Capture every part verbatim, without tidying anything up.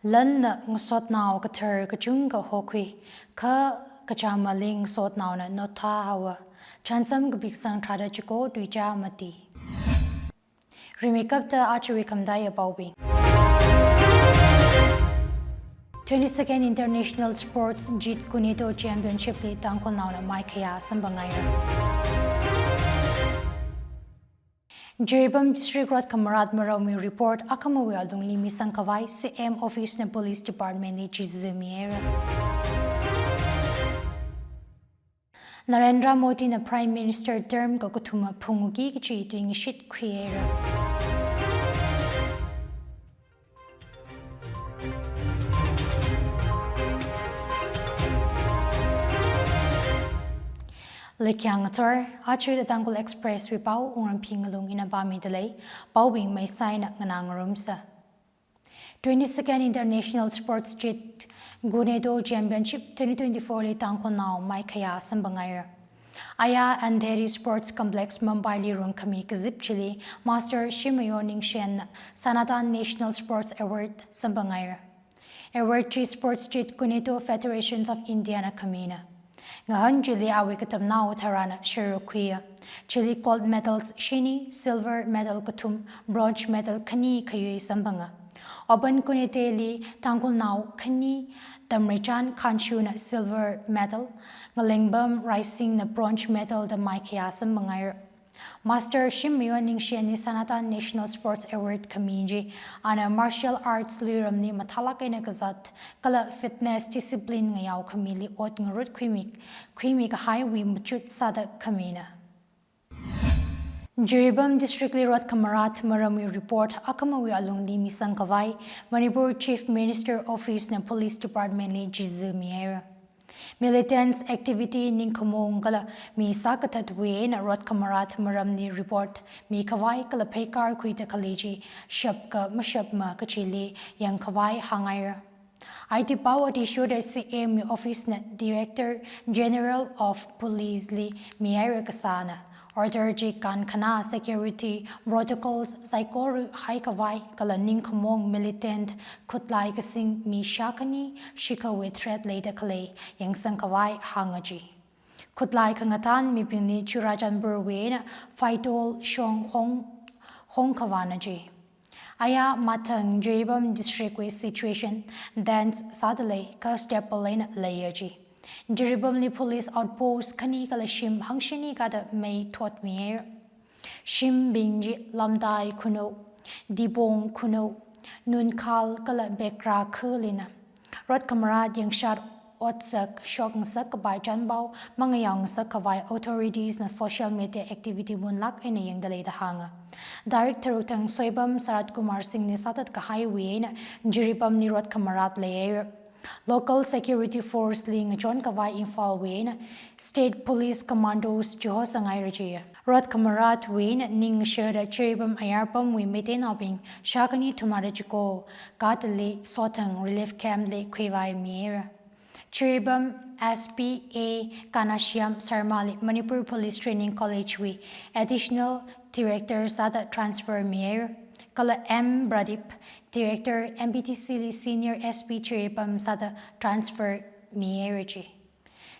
Lanna ngasotnao kathar kachungkha hokhui, kha kachamali ngasotnaona notha haowa. Chānsam kapiksang tharāda chiko tuicha mati. Rimeikapta aja khamdai paobing. Twenty-second International Sports JIT Kuneto Championship li Tangkhulnaona maikhayā samphangngaira. Jiribam District rot khamarat maramwui report akhamawui alungli misangkhavai C M Office na Police Department li chizimihaira. Narendra Modi na Prime Minister term kakathuma phunguki kachi tuingashit khuihaira. Leikhyang ngathor, aja The Tangkhul Express wui pao Wungramphing Ngalung ina pāmida lei, paobing maisaina nganā ngarumsa. Twenty-second International Sports JIT Kuneto Championship twenty twenty-four li Tangkhulnao maikhayā samphangngaira. Aya Andheri Sports Complex Mumbai li rungkhami kazip chili Master Shimayo Ningshen na Sanatan National Sports Award samphangngaira. Award chi Sports JIT Kuneto Federations of India na khamina. Ngahān chili awui katamnao tharāna sharuk khuiya. Chili gold medals shini, silver medal kathum, bronze medal khani khayui samphanga. Open Kunete li Tangkhulnao khani, Tamreichan Khanshu na silver medal, Ngalengbam Raising na bronze medal da maikhayā samphangngaira. Master Shimayo Ningshen li Sanatan National Sports Award khami chi, ana martial arts luiramli mathālāk eina kazat, kala fitness discipline ngayao khamili ot ngarut khuimi, khuimi kahaiwui machut sāda khamina. Jiribam District li rot khamarat maramwui report akhamawui alungli misangkhavai Manipur Chief Minister Office na Police Department li chizimihaira. Militants activity ningkhamong kala mi sākathatwui eina rot khamarat maramli report mikhavai kala pheikar khuida khalei chi shapka mashapma kachili yangkhavai hāngngaira. Aiti pao athishurda C M wui office na Director General of Police li mihaira kasāna. Order chi kankhana security protocols saikora haikhavai kala ningkhamong militant khutlai kasing mi shākhani shikhawui threat leida khalei yangsangkhavai hānga chi. Khutlai khangathan mibingli Churachandpur wui eina Phaitol shong hong, hongkhavana chi. Aya mathang Jiribam District wui situation tense sāda lei, kha stable eina leiya chi. Jiribamli police outpost khani kala shim hangshini kada mei thotmihaira. Shimbing chi Lamdai Khunou, Dibong Khunou, Nunkhal kala Bekra khalina. Rot khamarat yangshat otsak shokngasak kapai chanpao mangayao ngasak khavai authorities na social media activity munlāk eina yangda leida hānga. Tarik tharuk thang Soibam Sarat Kumar Singh li sāthat kahaiwui eina Jiribamli rot khamarat leihaira. Local security force li ngachonkhavai Imphal wui eina State Police Commandos chihosangngaira chiya. Rot khamaratwui eina ning ngasharda Jiribam ayarpamwui Meiteinaobing shākhani thumrada chiko, katali Sothang relief camp li khuivai mihaira. Jiribam S P A Kanashyam Sharma li Manipur Police Training College wui Additional Director sāda transfer mihaira. Kala M Pradip, Director M P T C li Senior S P Jiribam sāda transfer mihaira chi.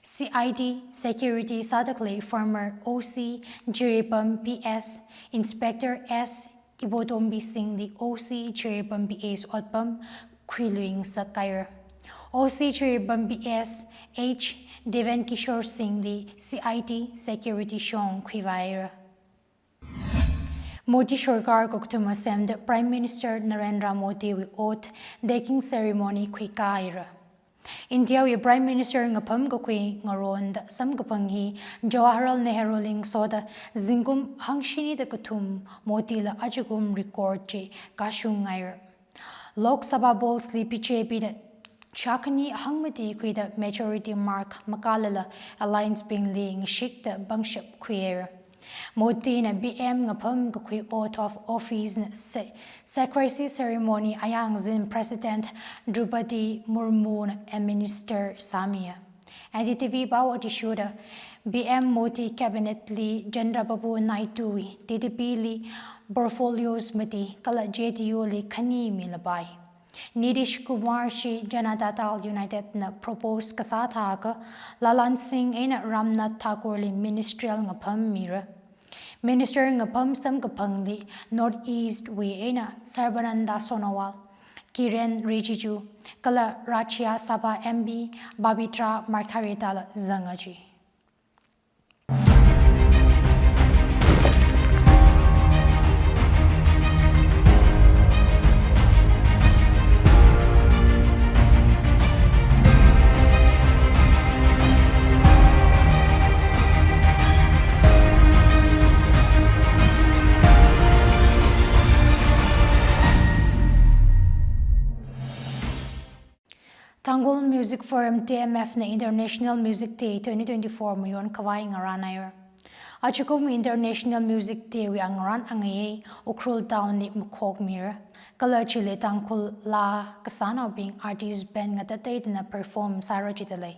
C I D security sāda khalei former O C Jiribam P S, Inspector S Ibodombi Singh li O C Jiribam P S otpam khuiluingasak haira. O C Jiribam P S H Devan Kishore Singh li C I D security shong khuivai haira. Modi sorkar kakathuma semda Prime Minister Narendra Modi wui oath taking ceremony khuikā haira. India wui Prime Minister ngapham kakhui ngaronda samkaphang hi Jawaharlal Nehru li ngasoda zingkum hangshinida kathum Modi la ajakum record chi kashungngaira. Lok Sabha polls li B J P na shākhani hangmati khuida majority mark makālala alliance bingli ngashikda pangshap khuihaira. Modi na P M ngapham kakhui oath of office na se-, secrecy ceremony ayāngzin President Draupadi Murmu na administer sāmiya. N D T V pao athishurda P M Modi cabinet li Chandrababu Naidu wui T D P li portfolios mati kala J D U li khani milapai. Nitish Kumar chi Janata Dal United na propose kasā thākha Lalan Singh eina Ramnath Thakur li ministerial ngapham mira. Minister ngapham samkaphangli North East wui eina Sarbananda Sonowal, Kiren Rijiju, kala Rajya Sabha M P Babitra Margherita la zanga ji. Tangkhul Music Forum, T M F na International Music Day twenty twenty-four mayon khavai ngarān haira. Ajakum International Music Day wui angarān angayei Ukhrul town li makhok mira. Kala chili Tangkhul laa kasānaobing artist band ngatateidana perform sāra jida lei.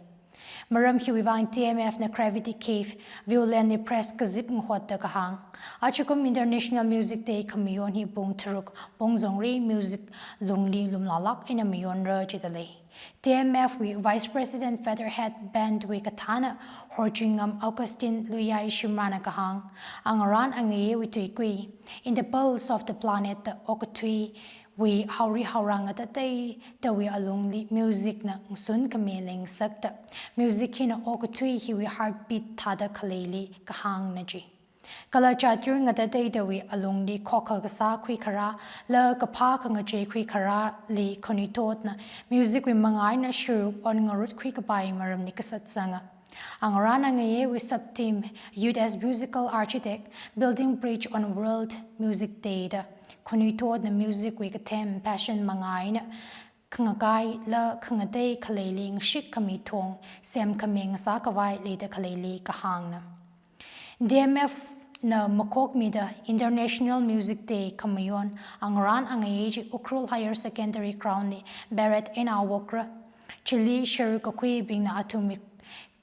Maram hiwui vang T M F na Gravity Cave, Viewland li press kazip ngahotda kahāng. Ajakum International Music Day khamayon hi pung tharuk pung zongri music lungli lumlalak eina mayonra jida lei. T M F wui Vice President Featherhead Band wui kathāna Horjingam Augustine Luiyai Shimrana kahāng, angarān angayeiwui tuikui, In the Pulse of the Planet da okathuiwui haori haora ngatateidawui alungli music na ngasun khami leingasakta, music hina okathui hiwui heartbeat thāda khaleili kahāngna ji. Kala jat yur ngatateidawui alungli khokha kasā khuikharā, la kaphā khangachei khuikharāli khanuithotna music wui manga eina sharuk onngarut khuikapai maramli kasat sanga. Angarān angayeiwui sub-theme, Youth as Musical Architect, Building Bridge on World Music Day da, khanuithotna music wui kathem passion manga eina khangakai la khangatei khaleili ngashik khami thong semkhami ngasā khavai leida khaleili kahāngna. T M F na makhok mida International Music Day khamayon angarān angayei chi Ukhrul Higher Secondary Ground li parade eina awokra. Chili sharuk kakhuibingna athumwui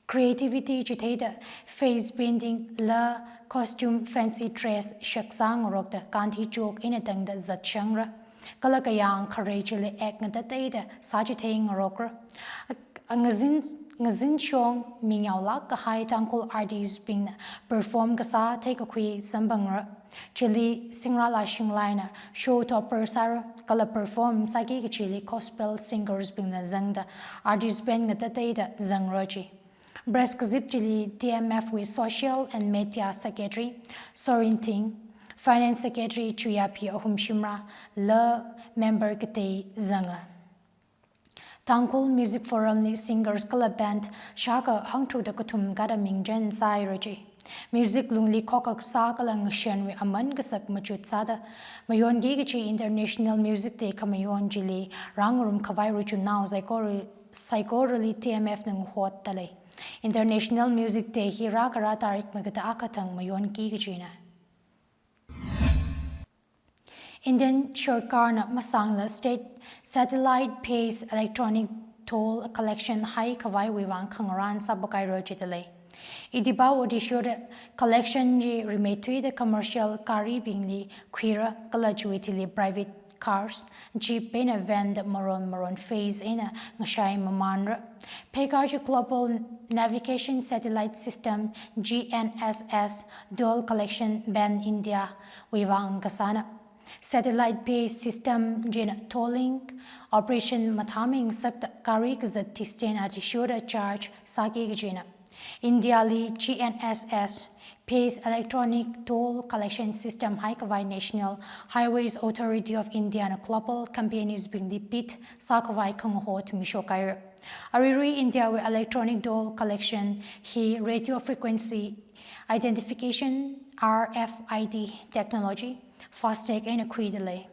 creativity chitheida face painting la costume fancy dress shaksā ngarokda Gandhi Chowk eina tangda zatsangra. Kala kayāng kharei chili act ngatateida sāchithei ngarokra. A, a ngazin, ngazin shong mingyao lak kahai Tangkhul artist bingna perform kasā theikakhui samphangra. Chili Singral Ashinglaina show topper sāra, kala perform sāki kachili gospel singers bingna zangda artist band ngatateida zangra ji. Press kazip chili T M F wui Social and Media Secretary Sorin Ting, Finance Secretary Chuyapi Ahum Shimra la member katei zanga. Tangkhul Music Forum li singers kala band shākha hangthuda kathum kada mingchen sāhaira ji. Music lungli khokha kasā kala ngashanwui aman kasak machut sāda mayonki kachi International Music Day khamayon chili rāngarum khavai ruchunnao saikora, saikorali T M F na ngahotda lei. International Music Day hi rākharā tarik magada akha thang mayonki kachina. Indian Sarkarna masangla state satellite-based electronic toll collection haikhavaiwui vang khangarān sāpakaira jida lei. Idipao Odishoda collection chi rimeithuida commercial garibingli khuira kala chiwui thili private cars, jeep eina van da maron maron phase eina ngashai mamanra. Pheikār chi Global Navigation Satellite System, G N S S, toll collection pan India wui vang kasāna. Satellite-based system china tolling operation mathāmei ngasakta gari kazat distance athishurda charge sāki kajina. India li G N S S based electronic toll collection system haikhavai National Highways Authority of India na global companies bingli bid sākhavai khangahot mishokaira. Aruirui India wui electronic toll collection hi radio frequency identification, R F I D technology, FASTag eina khuida lei.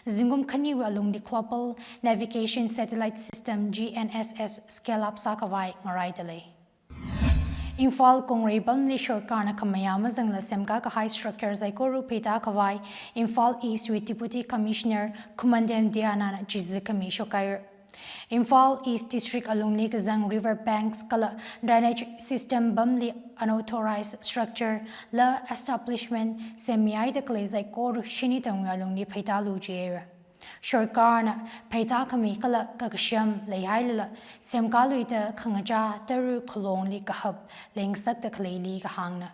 Zingkum khaniwui alungli Global Navigation Satellite System, G N S S, scale up sākhavai ngaraida lei. Imphal Kongrei pamli sarkarna khamayā mazangla semkā kahai structure saikora pheida khavai Imphal East wui Deputy Commissioner Khumandem Diana na chizi khami shokaira. Imphal East District alungli kazang river banks kala drainage system pamli unauthorized structure la establishment semmihaida khalei saikora shini tangwui alungli pheidalu jihaira. Sorkarna pheitā khami kala kakasham leihailala, semkāluida khangachā tara khalongli kahap leingasakta khaleili kahāngna.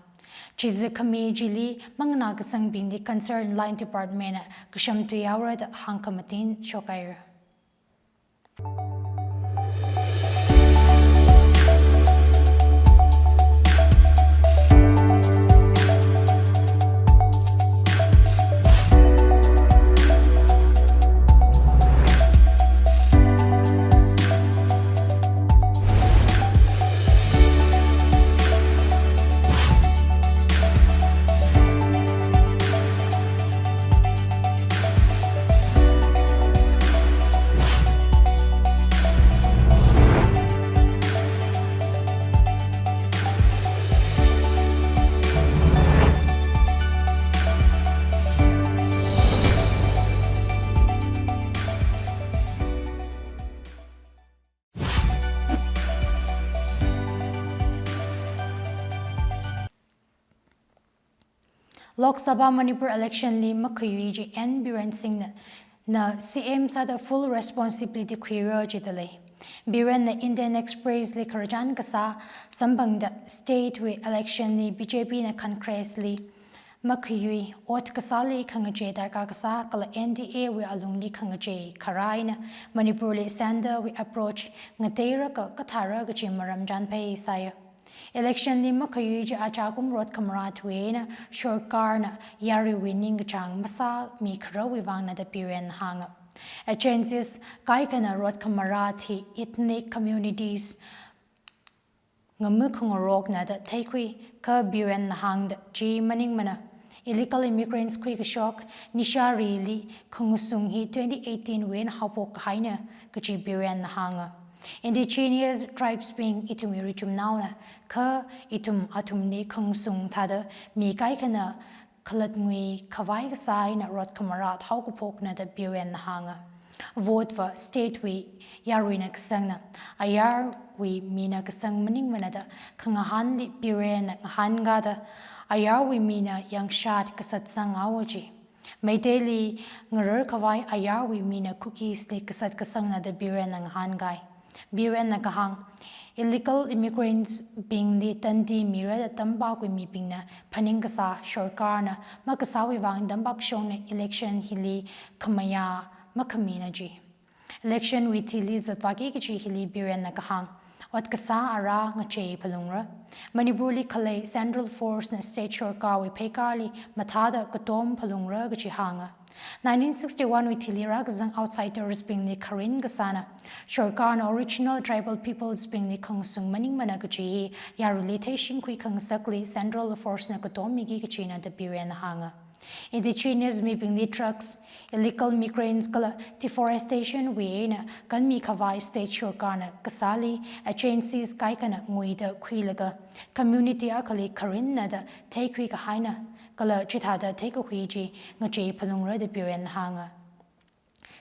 Chizi khami chili manganā kasangbingli concerned line department na kasham tuihaora da hāngkhamatin shokhaira. Lok Sabha Manipur election li makhayui chi N Biren Singh na, na C M sāda full responsibility khuira jidalei. Biren na Indian Express li khararchan kasā samphangda state wui election li B J P na Congress li makhayui, ot kasāli khangachei darkar kasā kala N D A wui alungli khangachei kharā eina Manipur li centre wui approach ngateira ka kathāra kachi maram chānphei sāya. Election li makhayui chi achākum rot khamarā thuina sorkarna yaruiwui ningkachāng masāmi kharawui vangna da Biren hānga. Agencies kaikhana rot khamarā thi ethnic communities ngama khangarokna da theikhui, kha Biren hāngda chi maningmana. Illegal immigrants khuikashok, nisha rili khangasung hi twenty eighteen wui eina haophok kahaina kachi Biren hānga. Indigenous tribes bing ithumwui richumnaona, kha ithum athumli khangasung thāda mi kaikhana khalatngui khavai kasā eina rot khamarā thao kaphokna da Biren hānga. Vote va state wui yaruina kasangna, ayarwui mina kasang maningmana da khangahānli Biren na ngahānkada, ayarwui mina yangshat kasatsang haowa ji. Meiteili ngarar khavai ayarwui mina Kukis li kasat kasangna da Biren na ngahānkai. Biren na kahāng, illegal immigrants bingli tandi mira da tampakhui mibingna phaning kasā sorkarna makasāwui vang tampakshongna election hili khamayā makhamina ji. Election wui thili zatvāki kachi hili Biren na kahāng, ot kasā ara ngachei phalungra. Manipur li khalei Central Force na state sorkarwui pheikārli mathāda katom phalungra kachi hānga. Nineteen sixty-one wui thili rākazang outsiders bingli kharin kasāna, sorkarna original tribal peoples bingli khangasung maningmana kachi hi yaruili theishingkhui khangasakli Central Force na katommiki kachina da Biren hānga. Indigenous mibingli drugs, illegal migrants kala deforestation wui eina kanmi khavai state sorkarna kasāli agencies kaikhana nguida khuilaga community akhali kharinna da theikhui kahaina, kala chithāda theikakhui chi ngachei phalungra da Biren hānga.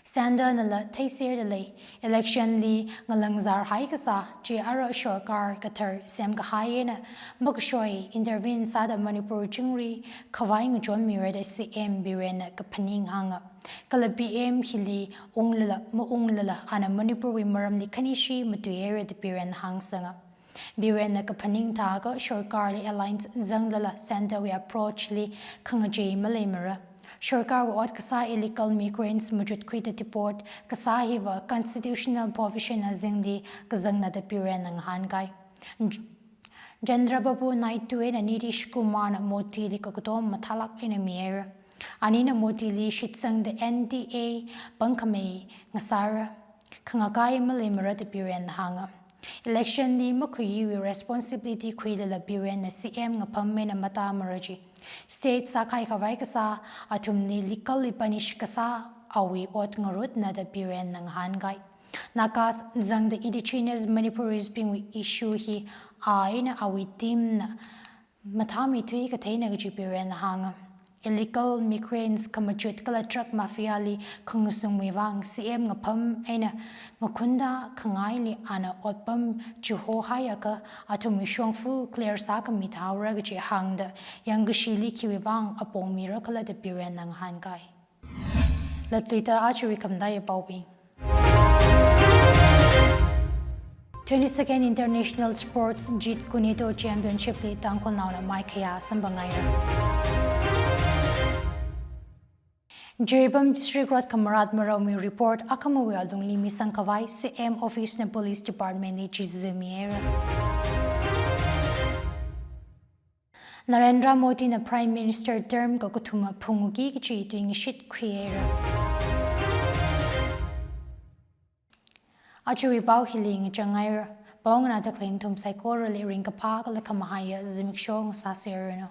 Centre nala theiser dalei, election li ngalangzar hai kasā chi ara sorkar kathar semkahai eina makashoi intervene sāda Manipur chingri khavai ngachonmira da C M Biren na kaphaning hānga. Kala P M hili unglala maunglala ana Manipurwui maramli khanishi matuihaira da Biren hāngsanga. Biren na kaphaning thākha sorkarli alliance zanglala centre wui approach li khangachei maleimara. Sorkarwui ot kasā illegal migrants machutkhuida deport kasā hiva constitutional provision azingli kazangna da Biren na ngahānkai. J-, Chandrababu Naidu eina Nitish Kumar na Modi li kakatom mathālāk eina mihaira. Anina Modi li shitsangda N D A pangkhamei ngasāra. Khangakai maleimara da Biren na hānga. Election li makhuiwui responsibility khuilala Biren na C M ngapham eina matāmara ji. State sākhai khavai kasā, athumli legally punish kasā awui ot ngarutna da Biren na ngahānkai. Nagas zangda indigenous Manipuris bingwui issue hi a eina awui team na mathāmithui katheina kaji Biren na hānga. Illegal migrants khamachut kala drug mafia li khangasungwui vang C M ngapham eina ngakhunda khangaili ana otpam chihohaiakha athumwui shongfa clear sākhami thaora kaji hāngda yangkashili khiwui vang apong mira khala da Biren na ngahānkai. Latluida ajawui khamataiya paobing. Twenty-second International Sports Jeet Kune Do Championship li Tangkhulnaona maikhayā samphang haira. Jiribam District Road Khamarat Maraomwui report akhamawui alungli misangkhavai C M Office na Police Department li chizami haira. Narendra Modi na Prime Minister term kakathuma phungki kachi tuingashit khuihaira. Ajawui pao hili ngachang haira. Pao nganāda khalei nathum saikorali ringkaphā kala khamahaiya zimiksho ngasāserranu.